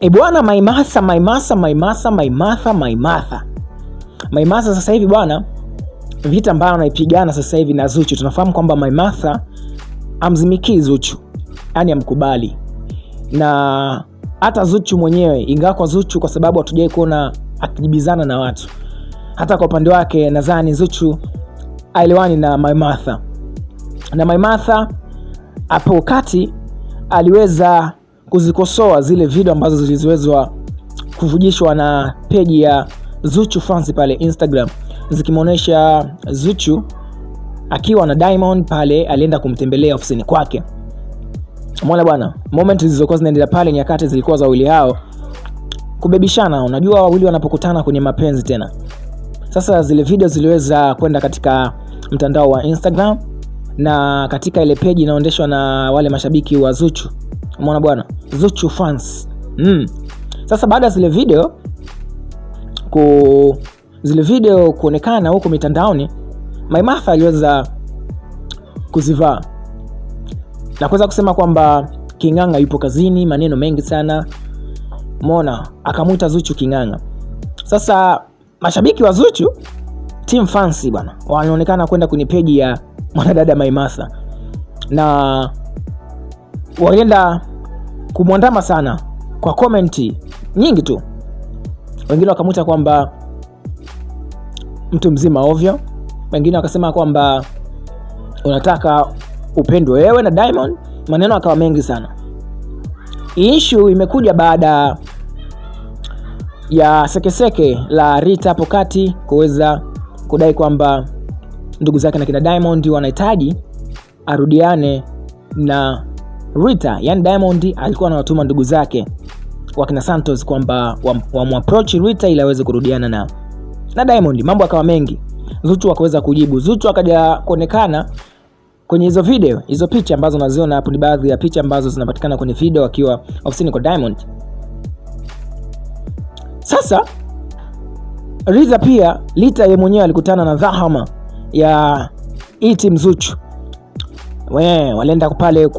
E bwana, Maimartha, Maimartha, Maimartha, Maimartha, Maimartha, Maimartha sasa hivi bwana, vita ambayo anaipigana sasa hivi na Zuchu, tunafahamu kwamba Maimartha amzimikii Zuchu, yani amkubali, na hata Zuchu mwenyewe, ingawa kwa Zuchu kwa sababu hatujai kuona akijibizana na watu, hata kwa upande wake nadhani Zuchu aelewani na Maimartha, na Maimartha hapo kati aliweza kuzikosoa zile video ambazo zilizowezwa kuvujishwa na peji ya Zuchu fans pale Instagram, zikimwonyesha Zuchu akiwa na Diamond pale alienda kumtembelea ofisini kwake. Umeona bwana, moment zilizokuwa zinaendelea pale, nyakati zilikuwa za wawili hao kubebishana. Unajua wawili wanapokutana kwenye mapenzi tena. Sasa zile video ziliweza kwenda katika mtandao wa Instagram na katika ile peji inayoendeshwa na wale mashabiki wa Zuchu. Umeona bwana, Zuchu fans. Sasa baada ya zile video kuonekana huko mitandaoni, Maimartha aliweza kuzivaa na kuweza kusema kwamba King'ang'a yupo kazini, maneno mengi sana. Umeona, akamwita Zuchu King'ang'a. Sasa mashabiki wa Zuchu, team fans bwana, wanaonekana kwenda kwenye peji ya mwanadada Maimartha na walienda kumwandama sana kwa comment nyingi tu. Wengine wakamwita kwamba mtu mzima ovyo, wengine wakasema kwamba unataka upendwe wewe na Diamond. Maneno akawa mengi sana. Issue imekuja baada ya sekeseke la Rita hapo kati kuweza kudai kwamba ndugu zake na kina Diamond wanahitaji arudiane na Rita. Yani Diamond alikuwa anawatuma ndugu zake wakina Santos kwamba wamapproach Rita ili aweze kurudiana na Diamond. Mambo akawa mengi, Zuchu akaweza kujibu. Zuchu akaja kuonekana kwenye hizo video, hizo picha ambazo unaziona hapo ni baadhi ya picha ambazo zinapatikana kwenye video akiwa ofisini kwa Diamond. Sasa Rita pia, Rita yeye mwenyewe alikutana na dhahama ya team Zuchu. We, walienda pale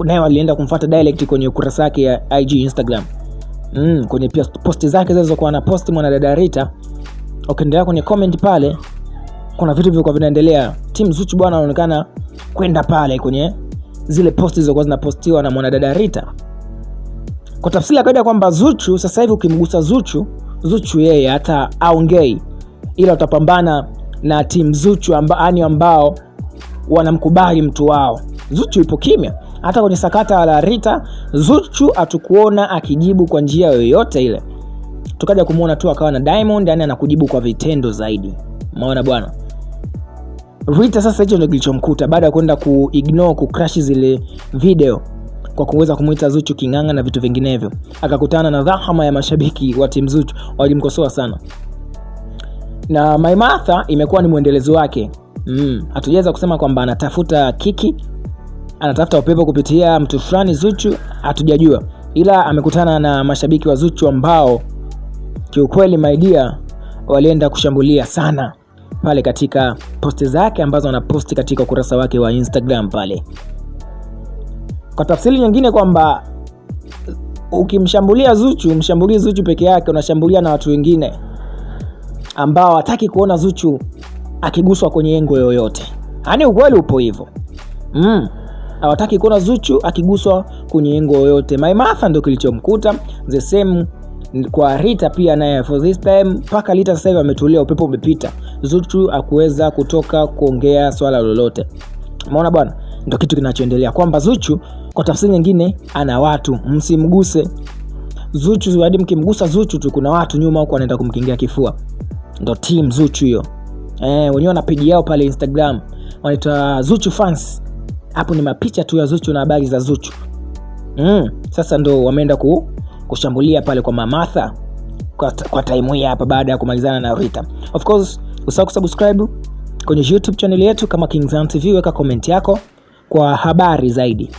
naye walienda kumfuata direct kwenye ukurasa wake ya IG Instagram. Kwenye pia posti zake zilizokuwa na posti mwanadada Rita. Ukiendelea kwenye comment pale kuna vitu vilikuwa vinaendelea. Team Zuchu bwana anaonekana kwenda pale kwenye zile posti zilizokuwa zinapostiwa na mwanadada Rita. Kwa tafsiri ya kawaida kwamba Zuchu sasa hivi ukimgusa Zuchu, Zuchu yeye hata aongei, ila utapambana na team Zuchu ambao wanamkubali mtu wao. Zuchu yupo kimya. Hata kwenye sakata la Rita, Zuchu hatukuona akijibu kwa njia yoyote ile. Tukaja kumuona tu akawa na Diamond, yani anakujibu kwa vitendo zaidi. Umeona bwana. Rita sasa hicho ndio kilichomkuta baada ya kwenda kuignore kucrash zile video kwa kuweza kumuita Zuchu king'ang'a na vitu vinginevyo. Akakutana na dhahama ya mashabiki wa timu Zuchu, walimkosoa sana. Na Maimartha imekuwa ni mwendelezo wake. Hatujaweza kusema kwamba anatafuta kiki, anatafuta upepo kupitia mtu fulani Zuchu, hatujajua. Ila amekutana na mashabiki wa Zuchu ambao kiukweli my dear walienda kushambulia sana pale katika posti zake ambazo anaposti katika ukurasa wake wa Instagram pale. Kwa tafsiri nyingine kwamba ukimshambulia Zuchu, mshambulie Zuchu peke yake, unashambulia na watu wengine ambao hataki kuona Zuchu akiguswa kwenye engo yoyote. Yaani ukweli upo hivyo. Hawataki kuona Zuchu akiguswa kwenye engo yoyote. Maimartha ndio kilichomkuta, the same kwa Rita pia naye for this time, mpaka Rita sasa hivi ametulia, upepo umepita. Zuchu hakuweza kutoka kuongea swala lolote. Umeona bwana, ndio kitu kinachoendelea kwamba Zuchu kwa tafsiri nyingine ana watu, msimguse Zuchu. Hadi mkimgusa Zuchu tu kuna watu nyuma huko wanaenda kumkingia kifua. Ndio team Zuchu hiyo. Wenyewe wana page yao pale Instagram wanaitwa Zuchu fans. Hapo ni mapicha tu ya Zuchu na habari za Zuchu. Sasa ndo wameenda kushambulia pale kwa Mamartha kwa time hii hapa baada ya kumalizana na Rita. Of course, usahau kusubscribe kwenye YouTube channel yetu kama Kingzan TV, weka comment yako kwa habari zaidi.